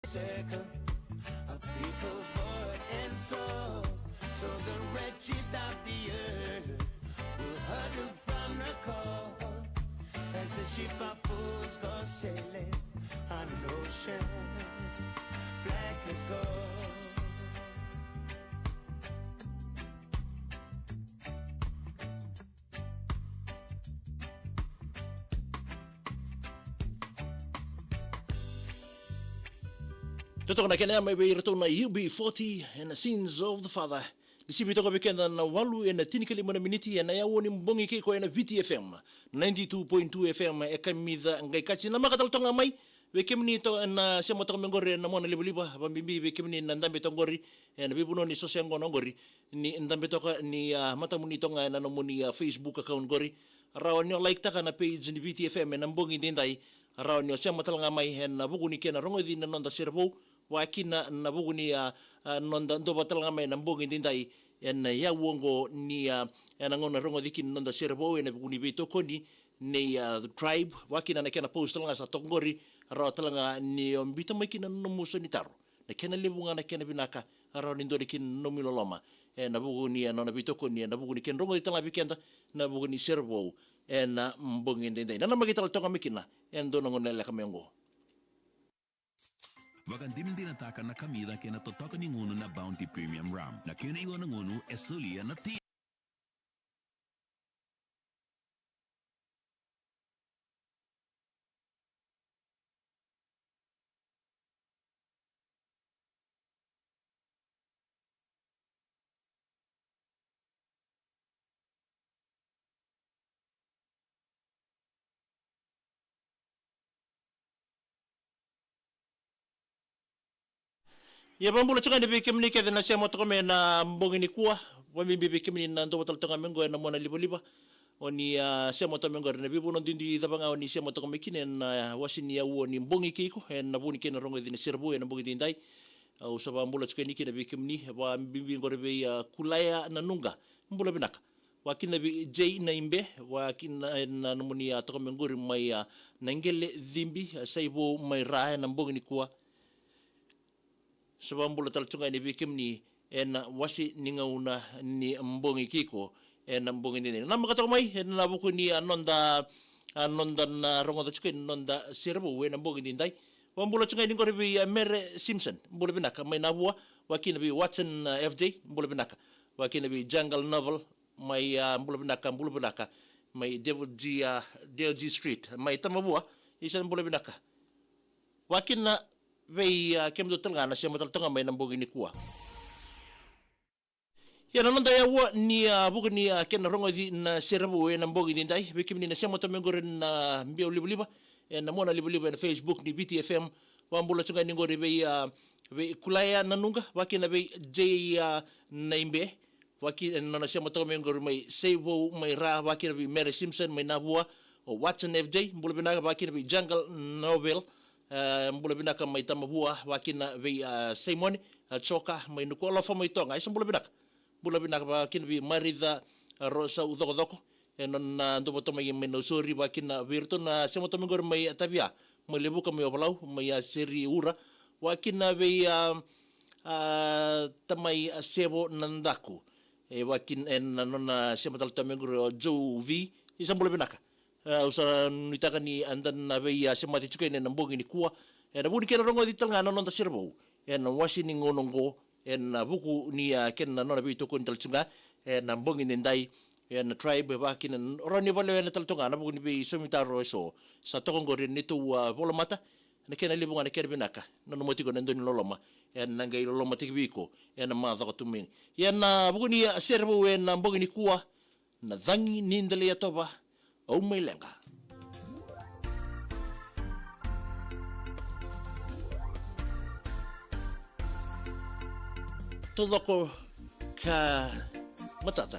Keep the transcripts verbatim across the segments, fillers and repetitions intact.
Circle of people, heart and soul. So the wretched of the earth will huddle from the cold as the ship of fools go sailing on an ocean black as gold. Totoka na kena mai vei iratou na U B forty and the Sins of the Father. Ni sivi toka vei keda na walu ena tinikalima na miniti ena yaua ni bogi kei koya na V T F M ninety-two point two F M e kamica qai kati na maka tale toga mai vei kemuni to na sema toka mai qori ena mona livaliva, vabibi vei kemuni na dabe toka qori ena veivanua ni sose yaqona qori. Ni dabe toka ni a matamuni toga ena nomuni a Facebook account qori. Rawa ni o like taka na page ni V T F M ena bogi daidai. Rawa ni o sema tale ga mai ena vuku ni kena rogoci na noda sere vou. Vakina na vuku ni a noda dova tale ga mai ena bogi daidai ena yaua oqo ni a ena gauna rogoci kina na noda sere vou ena vuku ni veitokoni nei a tribe. Vakina na kena post tale ga sa toka qori. Rawa tale ga ni o bita mai kina na nomu sau ni taro. Na kena levu ga na kena vinaka, rawa ni dua na kena nomu iloloma ena vuku ni a nona veitokoni ena vuku ni kena rogoci tale ga vei keda na vuku ni sere vou ena bogi daidai. Na namaki tale toga mai kina ena dua na gauna leka mai oqo. Vakadinadinataka na kamica kei na totoka ni gunu na Bounty Premium Rum. Na kena iwa na gunu e solia na ti. Ia, vakabula tiko ga ni vei kemuni kece na sema toka mai ena bogi nikua. Vabibi vei kemuni na dou vata tale toka mai qo ena mona livaliva. O ni a sema toka mai qo ena veivanua duidui cava ga o ni sema toka mai kina ena wase ni aua ni bogi kei iko ena vuku ni kena rogoci na sere vou ena bogi daidai. Au sa vakabula tiko yani kina vei kemuni, vabibi qori vei a Kulaya Nanuqa, bula vinaka. Vakina vei Jay Naibe, vakina ena nomuni a toka mai qori mai a Naqele Cibi, a Saivou mai Ra ena bogi nikua. Sa vakabula tale tu ga yani vei kemuni ena wase ni gauna ni bogi kei iko ena bogi daidai. Namaka toka mai ena vuku ni a noda, a noda na rogoca tiko ena noda sere vou ena bogi daidai. Vakabula tu ga yani qori vei a Mere Simpson, bula vinaka mai Navua, vakina vei Watson, a, F J, bula vinaka. Vakina vei Jungle Novel mai a, bula vinaka, bula vinaka mai Devil G, a, D L G Street mai Tamavua, isa bula vinaka. Vakina vei a kemudou tale ga na sema tale toka mai ena bogi nikua. Ia na noda aua ni a vuku ni a kena rogoci na sere vou ena bogi daidai, vei kemuni na sema toka mai qori ena biau livaliva ena mona livaliva ena Facebook ni V T F M. Vakabula tu ga yani qori vei a, vei Kulaya Nanuqa, vakina vei Jay a Naibe, vakina ena nona sema toka mai qori mai Saivou mai Ra, vakina vei Mere Simpson mai Navua, o Watson F J, bula vinaka, vakina vei Jungle Novel, e, bula vinaka mai Tamavua, vakina vei a Simone, a Joka mai Nukualofa mai Toga, isa bula vinaka. Bula vinaka vakina vei Marica, a Rosau Cokocoko, ena nona dou vata mai mai Nausori, vakina vei iratou na sema toka mai qori mai a Tavia, mai Levuka mai Ovalau, mai a Seri Ura, vakina vei a, a tamai a Sevo Nadaku. E vakina ena nona sema tale toka mai qori o Joe V, isa bula vinaka. E, au sa nuitaka ni a da na vei a semati tiko ena bogi nikua ena vuku ni kena rogoci tale ga na noda sere vou ena wase ni gauna oqo, ena vuku ni a kena nona veitokoni tale tu ga ena bogi daidai ena tribe, vakina rawa ni vale ena tale tu ga na vuku ni veisaumi taro eso sa toka qori ena neitou a volamata. Na kena levu ga na kena vinaka, nanuma tiko na dau ni loloma ena qai loloma tiko vei iko ena macawa tu mai. Ia na vuku ni a sere vou ena bogi nikua, Na cagi ni dela i yatova, au mai leqa. Taucoko ka matata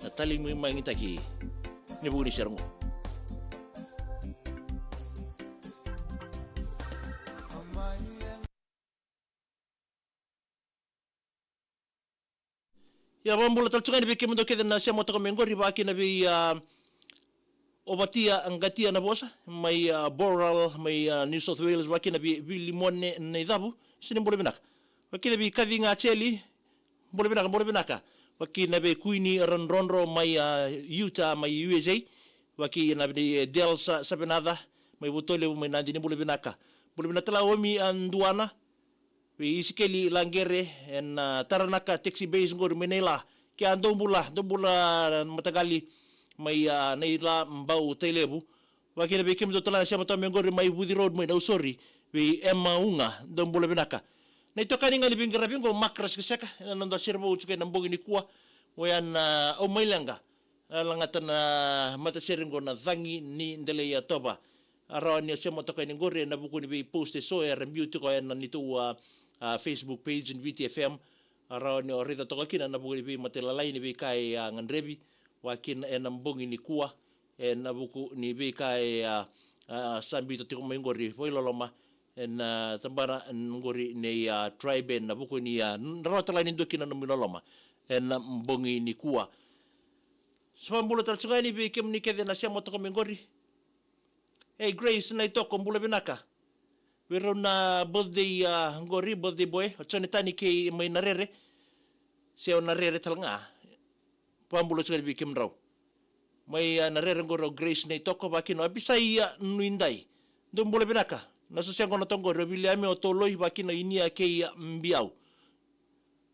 na tali mai magitaki ni vuku ni sere qo. Ia, vakabula tale tu ga yani vei kemudou kece na sema toka mai qori, vakina vei, a, Ovatia Qatia na vosa mai, a, Boral mai, a, New South Wales, vakina vei Vilimone Naicavu, sini bula vinaka. Vakina vei Kaci Gaceli, bula vinaka, bula vinaka. Vakina vei Kuini Radrodro mai, a, Utah mai U S A. Vakina vei, e, Del Sa, Savenaca mai Vutolevu mai Nadi, ni bula vinaka. Bula vinaka tale Omi, a, Duana. Vei Isikeli Laqere ena, a, Taranaka Taxi Base qori mai Naila. Kea dou bula, dou bula, a, mataqali mai, a, Naila Bau Tailevu. Vakina vei kemudou tale na sema tome qori mai Vuci Road mai Nausori. Vei Ema Uga, dou bula vinaka. Na itokani ga ni veiqaravi qo Makra Sekaseka, ena noda serevou tiko ena bogi nikua. Oya na, a, Au Mai Leqa. A, lagata na matasere qo na Cagi ni Delaiyatova. A rawa ni o sema toka yani qori ena vuku ni vei post eso era biu tiko ena neitou, a, a, Facebook page ni V T F M. A rawa ni o raica toka kina ena vuku ni vei matailalai ni veika e a gadrevi. Vakina ena bogi nikua. Ena vuku ni veika e a, a, sa biuta tiko mai qori vailoloma. Ena, a, tabana qori nei, a, Tribe ena vuku ni, a, n-, rawa tale ga ni dua kina na nomu iloloma. Ena bogi nikua. Sa vakabula tale tiko ga yani vei kemuni kece na sema toka mai qori. Ei, Grace Naitoko, bula vinaka. Vei rau na birthday, a, qori, birthday boy, o Jone Tani kei mai Narere. Se o Narere tale ga. Vakabula tiko yani vei kemudrau. Mai, a, Narere qori o Grace Naitoko, vakina o Apisai, a, Nuidai. Dou bula vinaka. Na soseqo na toqori o Viliame, o Toloi, vakina o Inia kei, a, Biau.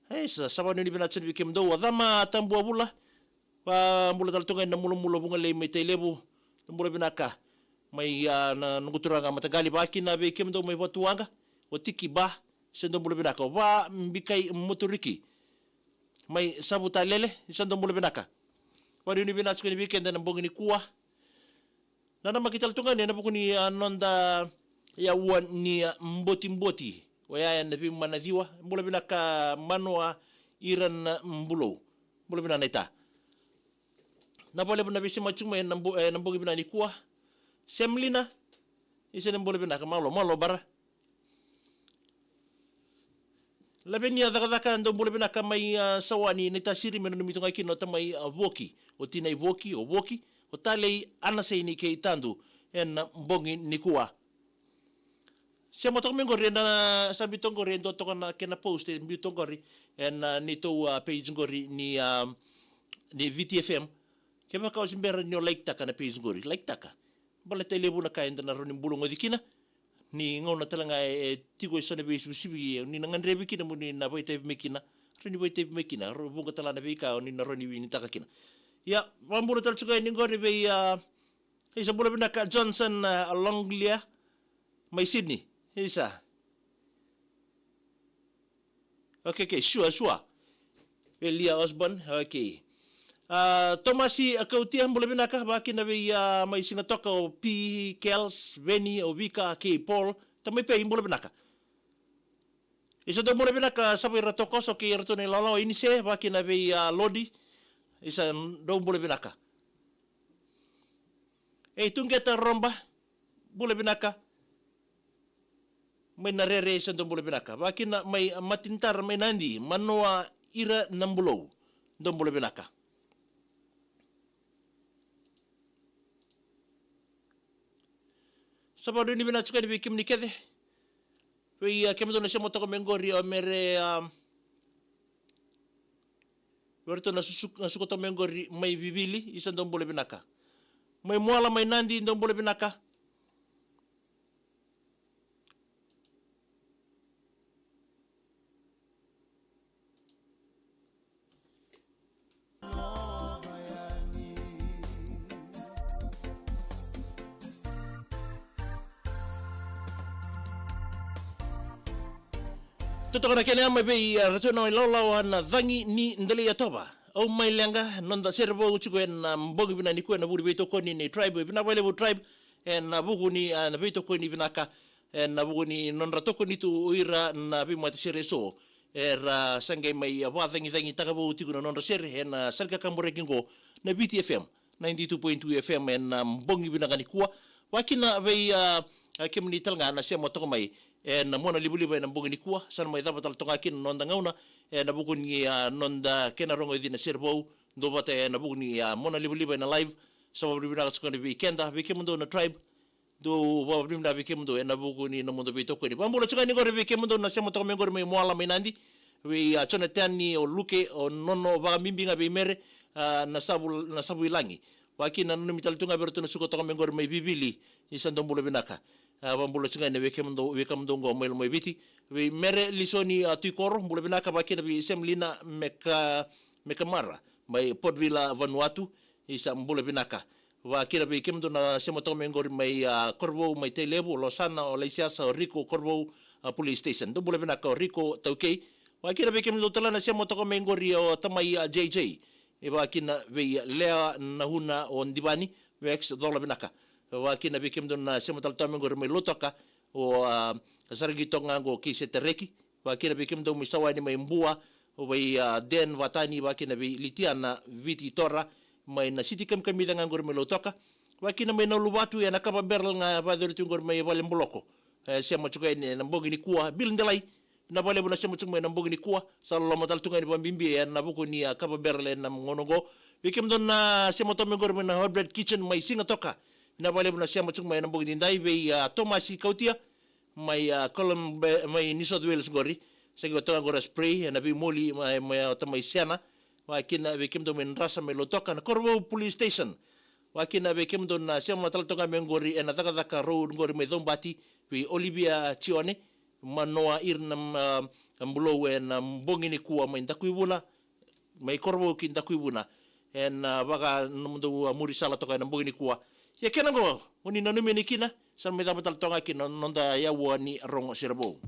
E sa, sa vakanuinui vinaka tiko yani vei kemudou, o Cama Tabuavula. Vakabula tale tu ga yani na Mulamula Vugalei mai Tailevu. Dou bula vinaka. Mai, a, na noqu turaga mataqali, vakina vei kemudou mai Vatuwaqa. O Tiki Ba, se dou bula vinaka. O Vabikai Moturiki mai Savutalele, se dou bula vinaka. Vakanuinui vinaka tiko yani vei keda ena bogi nikua. Na namaki tale tu ga yani ena vuku ni, a, noda, ia, ua ni, a, botiboti. Oya ena veimanaciwa. Bula vinaka Manoa Iranabulou. Bula vinaka naita. Na vakalevu na veisema tiko mai ena bo-, ena bogi vinaka nikua. Semlina. Isa, ni bula vinaka, malo, malo bara. Lavenia Cakacaka, dou bula vinaka mai, a, Sawani, naita Siri, me nanumi tu ga kina o tamai, a, Voki, o tinai Voki, o Voki, o talei Anasei ni kei Tadu, ena bogi nikua. Sema toka mai qori, ena sa biu toka qori, e dua toka na kena post, e biu toka qori, ena, a, neitou, a, page qori ni, a, ni V T F M. Kevaka o se bera ni o like taka na page qori, like taka. Baleta e levu na ka eda na rawa ni bulagoci kina. Ni gauna tale ga e, e tiko eso na veisivisivi, ni na gadrevi kina mo ni na vakaitavi mai kina. Rawa ni vakaitavi mai kina, ra-, vuqa tale na veika o ni na rawa ni winitaka kina. Ia, vakabula tale tiko yani qori vei, a, isa, bula vinaka Johnson, a, Longlia mai Sydney. Isa. Okay, okay, sure, sure. Elia Osborne, okay. A, Tomasi Akautia, bula vinaka, vakina vei, a, mai Sigatoka o P Kels, Veni, o Vika, kei Paul. Tamai Pei, bula vinaka. Isa, dou bula vinaka, sa vei ira tokoso kei iratou na ilawalawa, Inise, vakina vei, a, Lodi. Isa, dou bula vinaka. Ei, Tuqeta Roba, bula vinaka. Mai Narere, isa, dou bula vinaka. Vakina mai Matintara mai Nadi, Manoa Iranabulou, dou bula vinaka. Sa vakanuinui vinaka tiko yani vei kemuni kece. Vei, a, kemudou na sema toka mai qori, a, Mere, a, vei iratou na susu-, na suka toka mai qori mai Vivili, isa, dou bula vinaka. Mai Moala mai Nadi, dou bula vinaka. Totoka na kena yama vei, a, ratou na ilawalawa na Cagi ni Delaiyatova. Au Mai Leqa, noda serevou tiko ena, a, bogi vinaka nikua ena vuku ni veitokoni ni Tribe, vinaka vakalevu Tribe, ena vuku ni, a, na veitokoni vinaka, ena vuku ni nodra tokoni tu o ira na veimatasere eso. Era sa qai mai, a, vakacagicagitaka vou tiko na nodra sere, ena sere kakaburaki qo, na V T F M. Ninety-two point two F M ena, a, bogi vinaka nikua. Vakina vei, a, a, kemuni tale ga na sema toka mai ena mona livaliva ena bogi nikua. Sa na mai cava tale toka kina na noda gauna ena vuku ni, a, noda kena rogoci na serevou. Dou vata ena vuku ni, a, mona livaliva ena live. Sa vakavinavinaka tiko yani vei keda, vei kemudou na tribe. Dou vakavinavinaka vei kemudou ena vuku ni nomudou veitokoni. Vakabula tiko yani qori vei kemudou na sema toka mai qori mai Moala mai Nadi. Vei, a, Jonathan ni o Luke, o Nono, vakabibi ga vei Mere, a, na Savu, na Savuilagi. Vakakina nanumi tale tu ga vei ratou na suka toka mai qori mai Vivili, ni sa dou bula vinaka. A, vakabula tiko yani vei kemudou, vei kemudou qo mai Lomaiviti. Vei Mere Lisoni, a, Tuikoro, bula vinaka, vakakina vei Semlina Meka, Mekamara, mai Port Vila, Vanuatu, ni sa bula vinaka. Vakakina vei kemudou na sema toka mai qori mai, a, Korovou, mai Tailevu, o Losana, o Laisiasa, o Riko, Korovou, a, Police Station. Dou bula vinaka o Riko Taukei. Vakakina vei kemudou tale na sema toka mai qori o tamai, a, J J. E vakakina vei Lea Nahuna o Divani, Vex, cola vinaka. Vakakina vei kemudou na sema tale toka mai qori mai Lautoka, o, a, Saraki toka ga qo kei Setereki. Vakakina vei kemudou mai Sawani mai Bua, o vei, a, Den Vatani, vakakina vei Litiana Viti Tora, mai na siti kamikamica ga qori mai Lautoka. Vakakina mai Nauluvatu, ena kava barrel ga vakayacori tu qori mai Valeboloko. E, sema tiko yani ena bogi nikua, Bill Delai, vinaka vakalevu na sema tiko mai ena bogi nikua, sa loloma tale tu ga yani vakabibi ena vuku ni, a, kava barrel ena gauna qo. Vei kemudou na sema toka mai qori mai na Hot Bread Kitchen mai Sigatoka. Vinaka vakalevu na sema tiko mai ena bogi nidai, vei, a, Tomasi Kautia, mai, a, Colum-, mai New South Wales qori. Sa qai toka qori a spray, ena veimoli, mai, mai, a, tamai Sena. Vakakina vei kemudou mai Drasa mai Lautoka, na Korovou Police Station. Vakakina vei kemudou na sema tale toka mai qori ena Cakacaka Road qori mai Caubati, vei Olivia Tione, Manoa, ira na, a, Bulou ena bogi nikua mai Dakuivuna, mai Korovou ki Dakuivuna. Ena, a, vaka nomudou, a, muri sala toka ena bogi nikua. Ia kena qo, oni nanumi yani kina, sa mai cava tale toka ga kina noda yaua ni rogo sere vou.